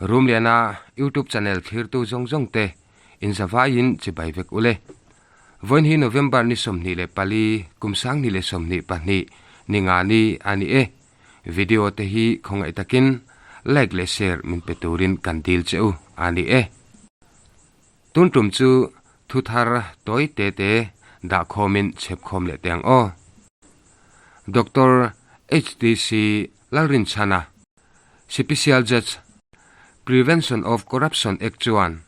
Rumliana YouTube channel thlirtu zawng zawng te inzavaiin chibai vek ule. Vawiin hi November ni 24 kum 2022 ni nga ni a ni e. Video te hi khawngaih takin like leh share min pe turin kan dil che u a ni e. Tun tum chu thu thar tawi te te dah khawmin chhep khawm leh teh ang aw. Doctor HTC Lalrinchhana, Sipisial Judge, Prevention of Corruption Act chuan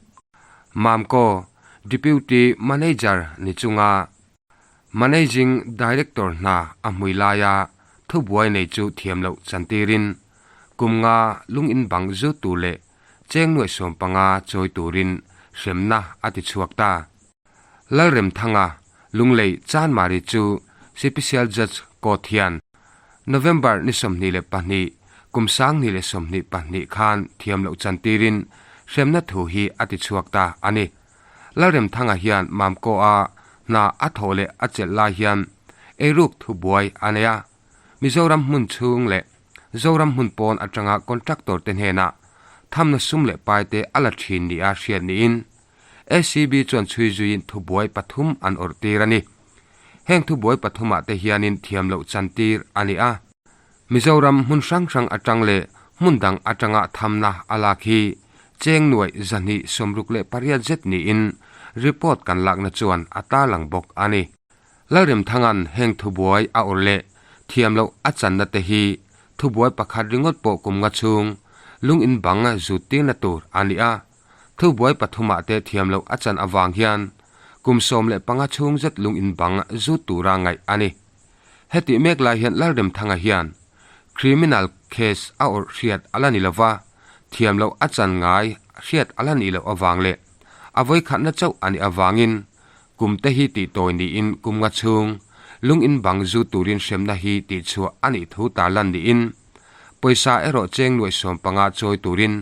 Mamco Deputy Manager ni chunga Managing Director hna a hmui laia thubuai nei chu thiam loh chantirin kum nga lung in bang zut tur leh cheng nuaih 15 chawi turin hremna a ti chhuak ta. Lalremthanga Lunglei Chanmari chu Sipisial Judge Court hian November ni 22 kum 2022 khan thiam loh chantirin hremna thu hi a ti chhuak ta a ni. Lalremthanga hian Mamkaw-a hna a thawh leh a chelh lai hian eiruk thubuai a nei a, Mizoram hmun chhung leh Zoram hmun pawn atanga contractor te hnenah thamna sum leh pai te a la thin nia hriat niin ACB chuan chhui zuiin thubuai pathum an awrh tir a ni. Heng thubuai pathumah te hianin thiam loh chan tir a ni a. Mizoram hmun hrang hrang atang leh hmun dang atanga thamna a lak hi cheng nuaih 268 zet niin report kan lakna chuan a tarlang bawk a ni. Lalremthanga'n heng thubuai a awrh leh thiam loh a channa te hi thubuai pakhat ringawt pawh kum nga chhung lung in bang zut tirna tur a ni a, thubuai pathumah te thiam loh a chan avang hian kum 15 chhung zet lung in bang zut tura ngaih a ni. Hetih mek lai hian Lalremthanga hian criminal case a awrh hriat a la ni lova, thiam loh a chan ngai hriat a la nih loh avang leh a vawikhatna chauh a nih avangin Kum te hi tih tawi niin kum nga chhung lung in bang zu turin hremna hi tih chhuah a nih thu tarlan niin pawisa erawh cheng nuaih 15 chawi turin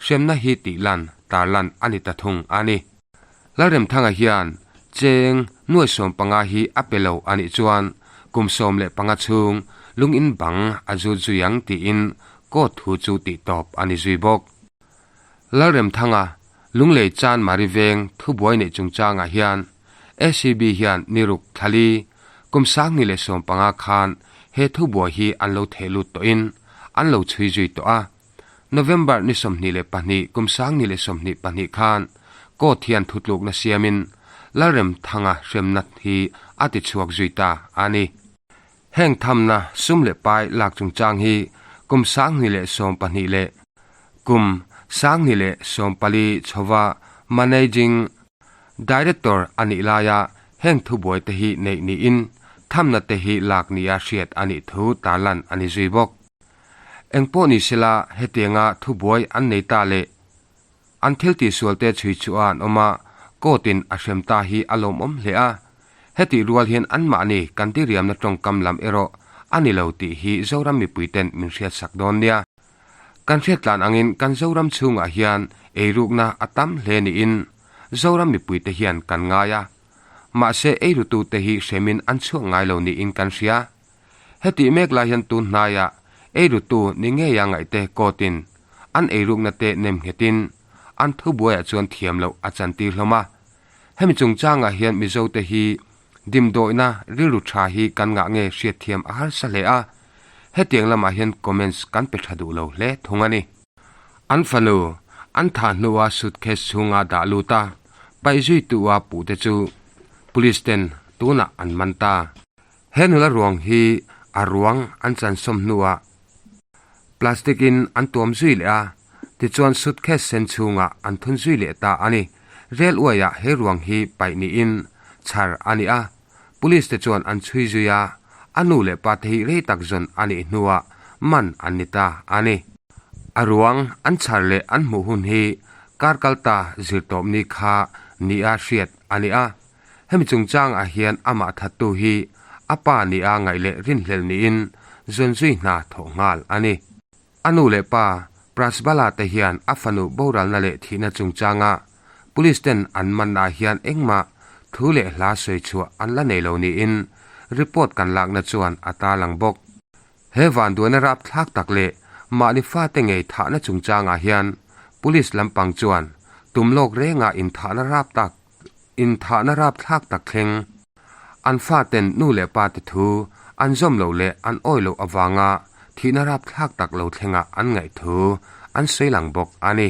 hremna hi tih lan tarlan a ni ta thung a ni. Lalremthanga hian cheng nuaih 15 hi a pe lo a nih chuan kum 15 chhung lung in bang a zut zui ang tiin court thu chu tih tawp a ni zui bawk. Lalremthanga Lunglei Chan Mari Veng thubuai neih chungchangah hian ACB hian ni ruk thlali kum 2015 khan he thubuai hi an lo theh lut tawhin an lo chhui zui tawh a. November ni 22 kum 2022 khan court hian thutlukna siamin Lalremthanga hremna hi a ti chhuak zui ta a ni. Heng thamna sum leh pai lak chungchang hi kum 2012 leh kum 2014 chhova Managing Director a nih laia heng thubuai te hi neih niin thamna te hi lak nia hriat a nih thu tarlan a ni zui bawk. Engpawh ni sela hetianga thubuai an nei ta leh an thil tihsual te chhui chu a an awm a, court in a hrem ta hi a lawmawm hle a. Hetih rual hian anmahni kan tiriamna tawngkam lam erawh a ni lo tih hi Zoram mipui ten min hriatsak dawn nia. Kan hriattlan angin kan Zoram chhungah hian eirukna a tam hle niin Zoram mipuite hian kan ngai a. Mahse eirutute hi hremin an chhuak ngai lo niin kan hria. Hetih mek lai hian tun hnaiah eirutu ni ngeia ngaihte court-in an eirukna te nem nghetin an thubuaiah chuan thiam loh a chantir hlawm a. Hemi chungchangah hian Mizote hi dimdawihna rilru tha hi kan ngah nge hriatthiam a harsa hle a, hetiang lamah hian comments kan pe tha duh lo hle thung a ni. An fanu an thah hnua suitcase chhunga dah lut a, paih zuitu-a puhte chu police ten tunah an man ta. He nula ruang hi a ruang an chansawm hnuah plastic in an tuam zui leh a, tichuan suitcase sen chhungah an thun zui leh ta a ni. Rel uaiah he ruang hi paih niin chhar a ni a, police te chuan an chhui zui a, a nu leh pa te hi rei tak zawn a nih hnuah man an ni ta a ni. A ruang an chhar leh an hmuh hun hi kar kal ta zirtawp ni kha nia hriat a ni a, Hemi chungchangah hian amah thattu hi a pa nia ngaih leh rinhlelh niin zawnzui hna thawh nghal a ni. A nu leh pa Prasbala te hian a fanu boralna leh thihna chungchanga police ten an mannaah hian engmah thu leh hla sawi chhuah an la nei lo niin report kan lakna chuan a tarlang bawk. He vanduaina rapthlak tak leh mahni fate ngei thahna chungchangah hian Police lampang chuan tum lawk renga inthahna rap tak inthahna rapthlak tak thleng. An faten nu leh pa te thu an zawm loh leh an awi loh avanga thihna rapthlak tak lo thlengah an ngaih thu an sawi lang bawk a ni.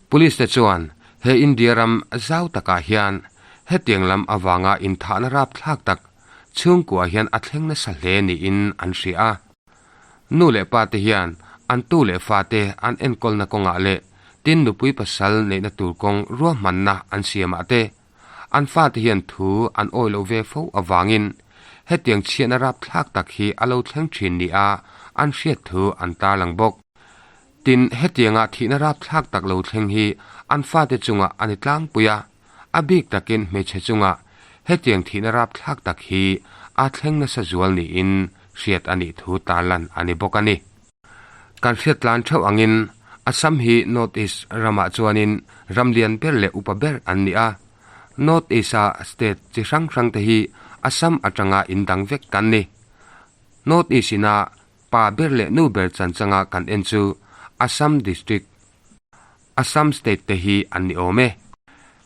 Police te chuan he India ram zau takah hian hetiang lam avanga inthahna rapthlak tak chhungkua hian a thleng nasa hle niin an hria a. Nu leh pa te hian an tu leh fa te an enkawlna kawngah leh tin nupui pasal neihna tur kawng ruahmanna an siamah te an fate hian thu an awi loh ve fo avangin hetiang chhiatna rapthlak tak hi a lo thleng thin nia an hriat thu an tarlang bawk. Tin, hetianga thihna rapthlak tak lo thleng hi an fate chungah a ni tlangpui a, a bik takin hmeichhe chungah hetiang thihna rapthlak tak hi a thleng nasa zual niin hriat a nih thu tarlan a ni bawk a ni. Kan hriat tlan theuh angin Assam hi North East ramah chuanin ram lian ber leh upa ber an ni a. North East-a state chi hrang hrangte hi Assam atanga indang vek kan ni. North East-ina Pa ber leh nu ber chanchanga kan en chu Assam District, Assam State te hi an ni awm e.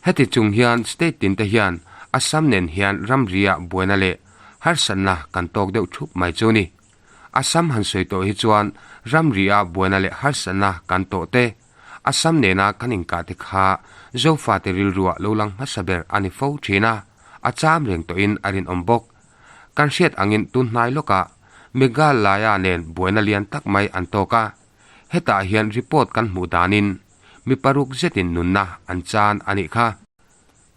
Heti chung hian state tin te hian Assam nen hian ramria buaina leh harsatna kan tawk deuh thup mai chu ni. Assam han sawi tawh hi chuan ramria buaina leh harsatna kan tawh te, Assam nena kan inkah te kha Zofate rilruah lo lang hmasa ber a ni fo thin a, a cham reng tawhin a rinawm bawk. Kan hriat angin tun hnai lawkah Meghalaya nen buaina lian tak mai an tawk a, hetah hian report kan hmuh danin mi paruk zetin nunna an chan a nih kha.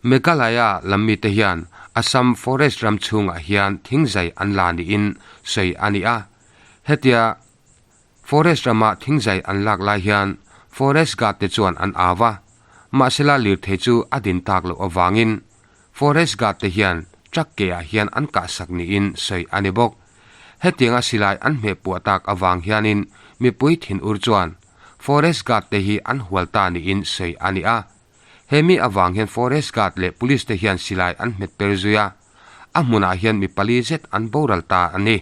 Meghalaya lam mite hian Assam forest ram chhungah hian thingzai an la niin sawi a ni a, hetia Forest rama thingzai an lak lai hian forest guard te chuan an au a, mahsela lirthei chu a din tak loh avangin forest guard te hian truck ke ah hian an kahsak niin sawi a ni bawk. Hetianga silai an hmeh puah tak avang hianin mipui thinur chuan forest guard te hi an hual ta niin sawi a ni a. He mi avang hian forest guard leh police te hian silai an hmet per zui a, a hmunah hian mi pali zet an boral ta a ni.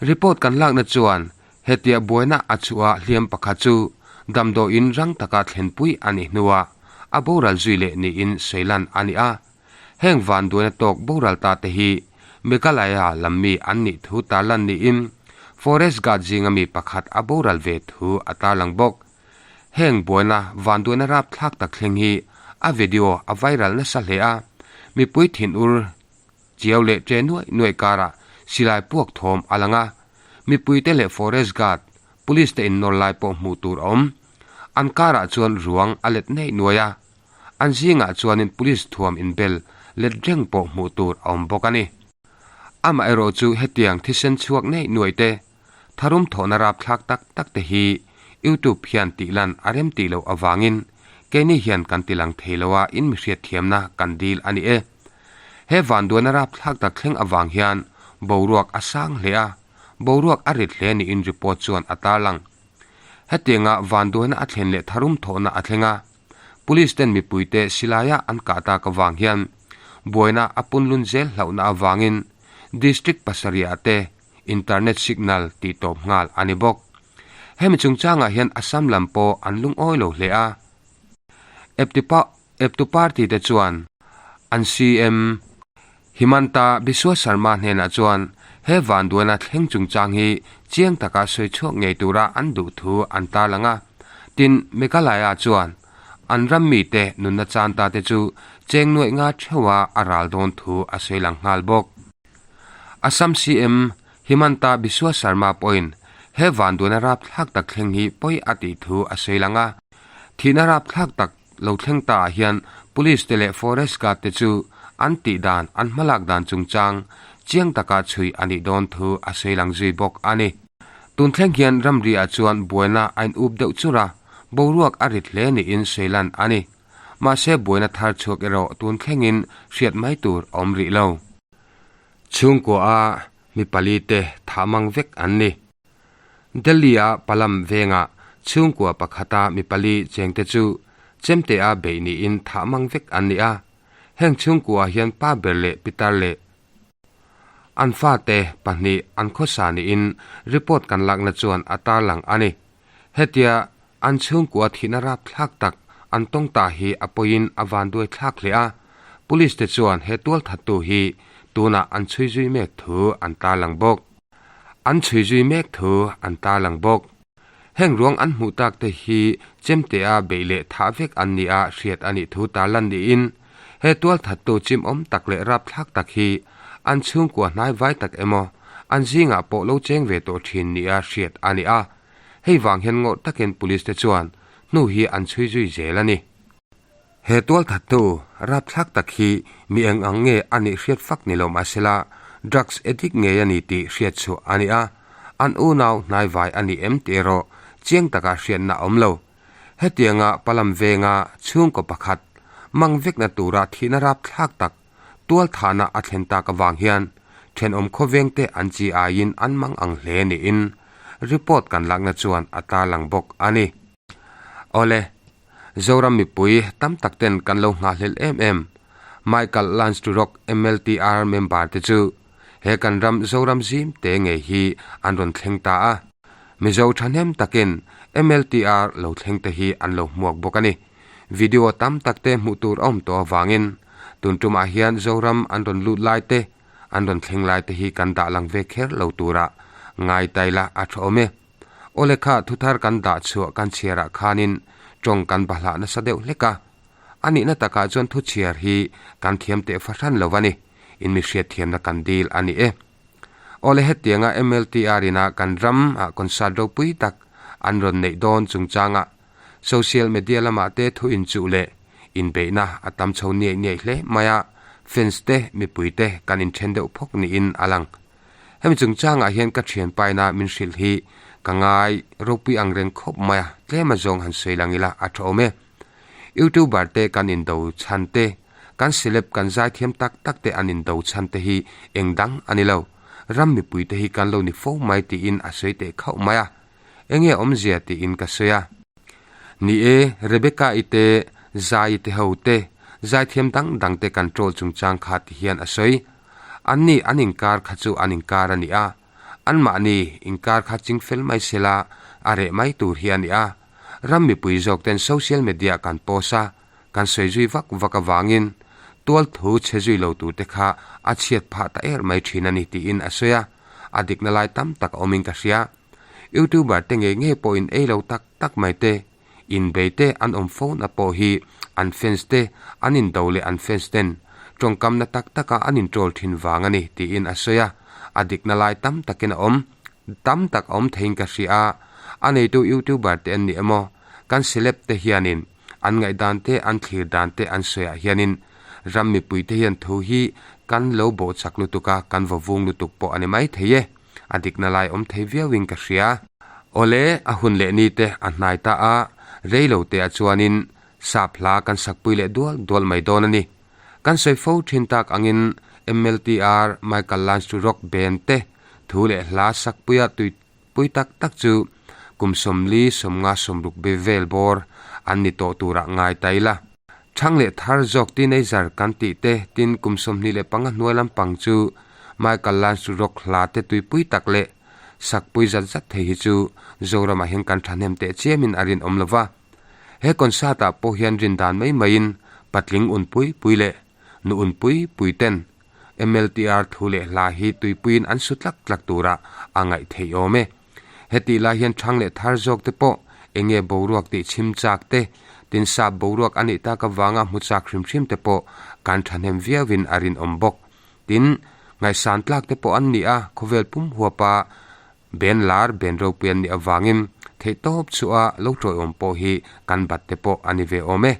Report kan lakna chuan hetia buaina a chhuah hliam pakhat chu damdawiin rang taka thlenpui a nih hnuah a boral zui leh niin sawi lan a ni a. Heng vanduaina tawk boral ta te hi Meghalaya lam mi an nih thu tarlan niin Forest Guard zinga mi pakhat a boral ve thu a tarlang bawk. Heng buaina vanduaina rapthlak tak thleng hi a video a viral nasa hle a, mipui thinur Chiau leh ṭe nuaih nuaih karah silai puak thawm a lang a, mipuite leh forest guard, police te innawr lai pawh hmuh tur a awm. An karah chuan ruang a let neih nuai a, an zingah chuanin police thuam inbel let reng pawh hmuh tur a awm bawk a ni. Amaherawh chu hetiang thisen chhuak neih nuaih te, tharum thawhna rapthlak tak tak te hi YouTube hian tihlan a rem tih loh avangin keini hian kan tilang thei lo a in mihriatthiamna kan dil a ni e. He vanduaina rapthlak tak thleng avang hian boruak a sang hle a, boruak a rit hle niin report chuan a tarlang. Hetianga vanduaina a thlen leh tharum thawhna a thleng a, Police ten mipuite silaia an kah tak avang hian buaina a punlun zel hlauhna avangin District pasarihah te internet signal tih tawp nghal a ni bawk. Hemi chungchangah hian Assam lam pawh an lungawi lo hle a. Eptu party te chuan an CM Himanta Biswa Sarma hnenah chuan he vanduaina thleng chungchang hi chiang taka sawi chhuak ngei tura an duh thu an tarlang a. Tin, Meghalaya chuan an ram mite nunna chan ta te chu cheng nuaih nga theuha a ral dawn thu a sawi lang nghal bawk. Assam CM Himanta Biswa Sarma pawhin he vanduaina rapthlak tak thleng hi pawi a tih thu a sawi lang a. Thihna rapthlak tak lo thleng ta ah hian Police te leh Forest Guard te chu an tih dan, an hmalak dan chungchang chiang taka chhui a nih dawn thu a sawi lang zui bawk a ni. Tun thleng hian ramri ah chuan buaina a in up deuh chur a, boruak a rit hle niin sawi lan a ni. Mahse buaina thar chhuak erawh tun thlengin hriat mai tur a awm rih lo. Chhungkua a mi pali te thah mang vek an ni. Delhi-a Palam vengah chhungkua pakhata mi pali chengte chu chemtea beih niin thah mang vek an ni a. Heng chhungkua hian pa ber leh pitar leh an fate pahnih an khawsa niin report kan lakna chuan a tarlang a ni. Hetia. An chhungkua thihna rapthlak tak an tawng ta hi a pawiin a vanduai thlak hle a, Police te chuan he tualthattu hi tunah an chhui zui mek thu an tarlang bawk. An chhui zui mek thu an tarlang bawk. Heng ruang an hmuh tak te hi chemtea beih leh thah vek an ni a hriat a nih thu tarlan niin he tualthattu chimawm tak leh rapthlak tak hi an chhungkua hnai vai tak emaw an zingah pawh lo cheng ve tawh thin nia hriat a ni a. Hei vang hian ngawrh takin Police te chuan hnu hi an chhui zui zel a ni. He tualthattu rapthlak tak hi mi eng ang nge a nih hriat fak ni lo mahsela drugs addict ngei a ni tih hriat chhuah a ni a, an unau hnaivai a ni em tih erawh chiang taka hriatna a awm lo. Hetianga Palam venga chhungkaw pakhat mang vekna tura thihna rapthlak tak tualthahna a thlen tak avang hian thenawm khawvengte an chi aiin an mang ang hle niin report kan lakna chuan a tarlang bawk a ni. Awle, Zoram mipui tam tak ten kan lo nghahhlelh em em. Michael Lance to Rock MLTR member te chu he kan ram Zoram zim te ngei hi an rawn thleng ta a. Mizo thahnem takin MLTR lo thleng te hi an lo hmuak bawk a ni. Video tam tak te hmuh tur a awm tawh avangin tun tumah hian Zoram an rawn lut lai te, an rawn thleng lai te hi kan dah lang ve kher lo turah ngai taila a tha awm e. Awle kha thuthar kan dah chhuah kan chhiarah khanin tawng kan bahlah nasa deuh hlek a. A nihna takah chuan thu chhiar hi kan thiam teh fahran lo a ni, in mi hriatthiamna kan dil a ni e. Awle hetianga MLTR ina kan ram ah concert ropui tak an rawn neih dawn chungchangah social media lamah te thu inchuh leh inbeihna a tam chho niaih niaih hle mai a, fans te mipui te kan inthen deuh phawk niin a lang. Hemi chungchangah hian ka thianpaina min hrilh hi ka ngai ropui ang reng khawp mai a, tlem a zawng han sawi lang ila a tha awm e. Youtuber te kan indo chhan te, kan celeb kan zaithiam tak tak te an indo chhan te hi eng dang a ni lo, ram mipui te hi kan lo ni fo mai tiin a sawi teh khauh mai a. Enge awmzia tiin ka sawi a. Ni e, Rebecca-i te, Zai-i te ho te, zaithiam dang dang te kan troll chungchang kha ti hian a sawi. Anni an inkar kha chu an inkar a ni a, anmahni inkar kha ching fel mai sela a reh mai tur hi a ni a. Ram mipui zawk ten social media kan post a, kan sawi zui vak vak avangin tual thu chhe zui lo tur te kha a chhiat phah ta er mai thin a ni tiin a sawi a, a dikna lai tam tak a awmin ka hria. Youtuber te ngei ngei pawhin ei lo tak tak mai te, Inbei te an awm fo na pawh hi an fans te an indo leh an fans ten tawngkamna tak taka an introll thin vang a ni tiin a sawi a, a dikna lai tam takin a awm tam tak a awm theiin ka hria a, a neitu youtuber te an ni emaw kan celeb te hianin an ngaihdan te an thlir dan te an sawi ah hianin ram mipui te hian thu hi kan lo bawh chak lutuk a kan vaw vung lutuk pawh a ni mai thei e. A dikna lai awm thei viauin ka hria. Awle, a hun leh ni te a hnai ta a, rei lo te ah chuanin sap hla kan sakpui leh dual dual mai dawn a ni. Kan sawi fo thin tak angin MLTR, Michael Learns to Rock Band te thu leh hla sakpuia tuipui tak tak chu kum 40 50 60 be vel bawr an ni tawh turah ngai ta ila. Thang leh thar zawk teenager kan tih te tin kum 25 hnuai lampang chu Michael Lance chu rock hla te tuipui tak leh sakpui zat zat thei hi chu Zoramah hian kan thahnem teh chiamin a rinawm lo va. He concert ah pawh hian rin dan mai maiin patling unpui pui leh nu unpui pui ten MLTR thu leh hla hi tuipuiin an su tlak tlak turah a ngaih theih awm e. Hetih lai hian thang leh thar zawk te pawh eng nge boruak tih chhim chak te, tin sap boruak a nih tak avanga hmu chak hrim hrim te pawh kan thahnem viauin a rinawm bawk. Tin, ngaihsan tlak te pawh an ni a, khawvel pum huapa ben lar ben ropui an nih avangin theihtawp chhuah lo tawiawm pawh hi kan bat te pawh a ni ve awm e.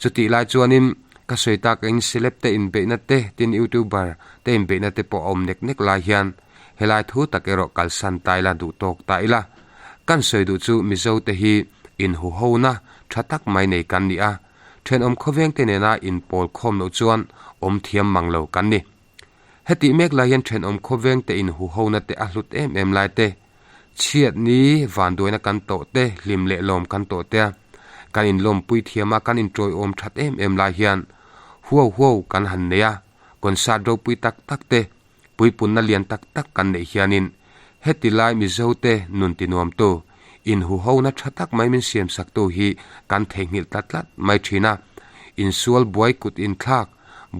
Chutih lai chuanin ka sawi tak in celeb te inbeihna te tin youtuber te inbeihna te pawh a awm nek nek lai hian helai thu tak erawh kalsan ta ila duh tawk ta ila. Kan sawi duh chu Mizo te hi inhuhona tha tak mai nei kan ni a, thenawm khawveng te nena inpawl khawm loh chuan awm thiam mang lo kan ni. Hetih mek lai hian thenawm khawveng te inhuhona te a hlut em em lai te, Chhiat ni vanduaina kan tawh te, hlim leh lawm kan tawh te a, kan inlawmpui thiam a, kan inṭawiawm ṭhat em em lai hian huau huau kan han nei a, concert ropui tak tak te, puipunna lian tak tak kan neih hianin heti lai Mizo te nun tinuamtu, Inhuhona tha tak mai min siamsaktu hi kan theihnghilh ta tlat mai thin a. Insual buai kut inthlak,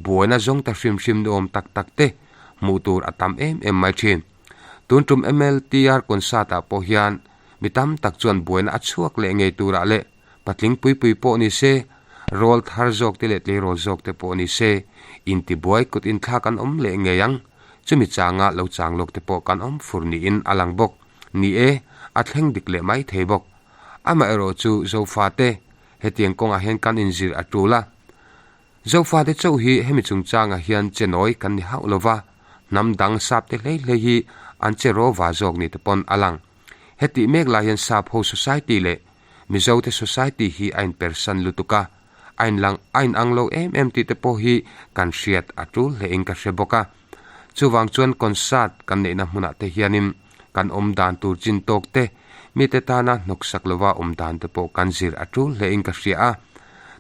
buaina zawng ta hrim hrim ni awm tak tak te hmuh tur a tam em em mai thin. Tun tum MLTR concert ah pawh hian mi tam tak chuan buaina a chhuak leh ngei turah leh patling pui pui pawh ni se, rawl thar zawk te leh tleirawl zawk te pawh ni se, intibuai kut inthlak an awm leh ngei ang. Chumi changa lo chang lawk te pawh kan awm fur niin a lang bawk. Ni e, a thleng dik leh mai thei bawk. Amaherawhchu Zofate, hetiang kawngah hian kan inzir a tul a. Zofate chauh hi hemi chungchangah hian che nawi kan ni hauh lo va, hnam dang sapte hlei hlei hi an che rawva zawk ni te pawn a lang. Hetih mek lai hian sap ho society leh Mizote society hi a inpersan lutuk a, a inlang a inang lo em em tih te pawh hi kan hriat a tul hlein ka hre bawk a. Chuvang chuan concert kan neihna hmunah te hianin kan awm dan tur chin tawk te, mite tana hnawksak lova awm dan te pawh kan zir a tul hlein ka hria a.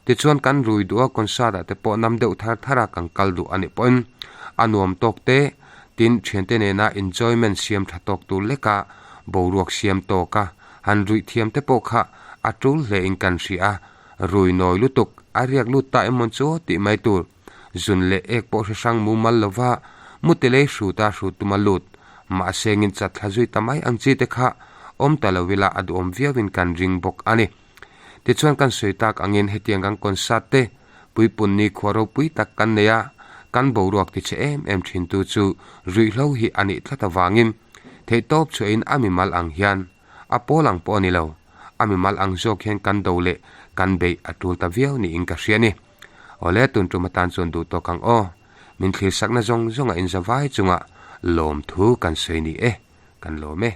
Tichuan kan rui duh a concert ah te pawh nam deuh thar thar a kan kal duh a nih pawhin a nuam tawk te, tin thiante nena enjoyment siam tha tawk tur leka boruak siam tawk a han ruih thiam te pawh kha a tul hlein kan hria a, rui nawi lutuk a riak lut ta emawn chu tih mai tur. Zun leh ek pawh hre hrang mumal lova mute lei hrut a hrut tuma lut, mahse ngin chat thla zui ta mai ang chi te kha awm ta lo ila a duhawm viauin kan ring bawk a ni. Tichuan kan sawi tak angin hetiang kan concert te puipun ni khua ropui tak kan nei a, kan boruak ti che em em thin tu chu ruihhlo hi a nih tlat avangin theihtawp chhuahin a mimal ang hian a pawl ang pawh a ni lo, a mimal ang zawk hian kan do leh kan beih a tul ta viau niin ka hria a ni. Awle tun tum atan chuan duh tawk ang aw. Min thlirsakna zawng zawng a inzavai chunga lawmthu kan sawi ni e, kan lawm e.